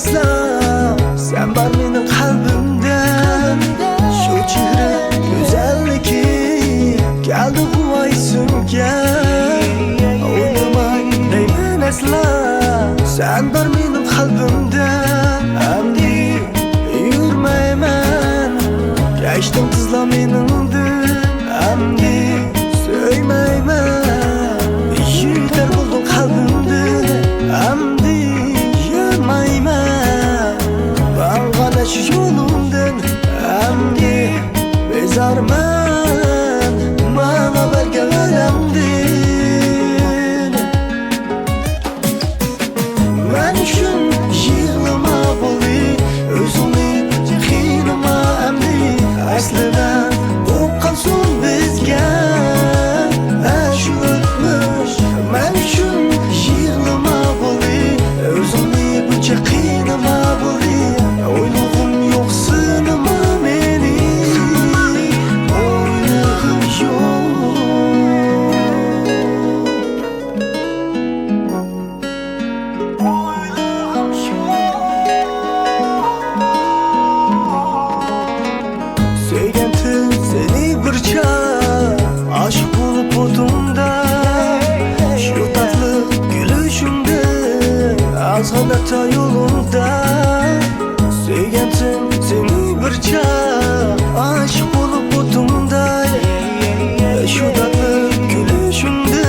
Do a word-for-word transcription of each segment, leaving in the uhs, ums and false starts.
ئەسلا سەن بار مېنىڭ قەلبىمدە، شۇ چېھرە گۈزەللىكى كەلدى غۇۋا ئېسىمگە. ئويلىماي دەيمەن ئەسلا، سەن بار مېنىڭ قەلبىمدە. ئەمدى يۈرمەيمەن، كەچتىڭ تېزلا مېنىڭدىن. ئەمدى سۆيمەيمەن، يېتەر بولدۇڭ قەلبىمدىن. ئەمدى يانمايمەن، ماڭغان ئاشۇ يولۇمدىن. ئەمدى بىزارمەن ماڭا بەرگەن ئەلەمدىن. مەن ئۈچۈن يىغلىما بولدى، ئۆزۈڭنى قىينىما ئەمدى. ئەسلىدە بولۇپ قالسۇن بىزگە ئاشۇ ئۆتمۈش. مەن ئۈچۈن يىغلىما بولدى، ئۆزۈڭنى بۇنچە قىينىما بولدى. ئويلىغۇم يوق سېنىمۇ مېنى، ئويلىغۇم يوق. سۆيگەنتىم سېنى بىر چاغ، ئاشىق بولۇپ ئوتۇڭدا، شۇ تاتلىق كۈلۈشۈڭدە، ئازغىنە يولۇڭدا. سۆيگەنتىم سېنى بىر چاغ، ئاشىق بولۇپ ئوتۇڭدا، شۇ تاتلىق كۈلۈشۈڭدە،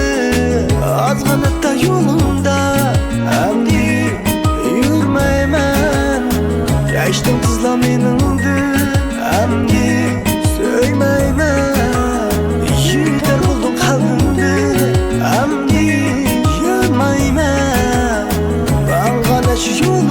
ئازغىنە يولۇڭدا. ئەمدى يۈرمەيمەن، كەچتىڭ تېزلا مېنىڭدىن. ئەمدى سۆيمەيمەن، يېتەر بولدۇڭ قەلبىمدىن. ئەمدى يانمايمەن، ماڭغان ئاشۇ يولۇم.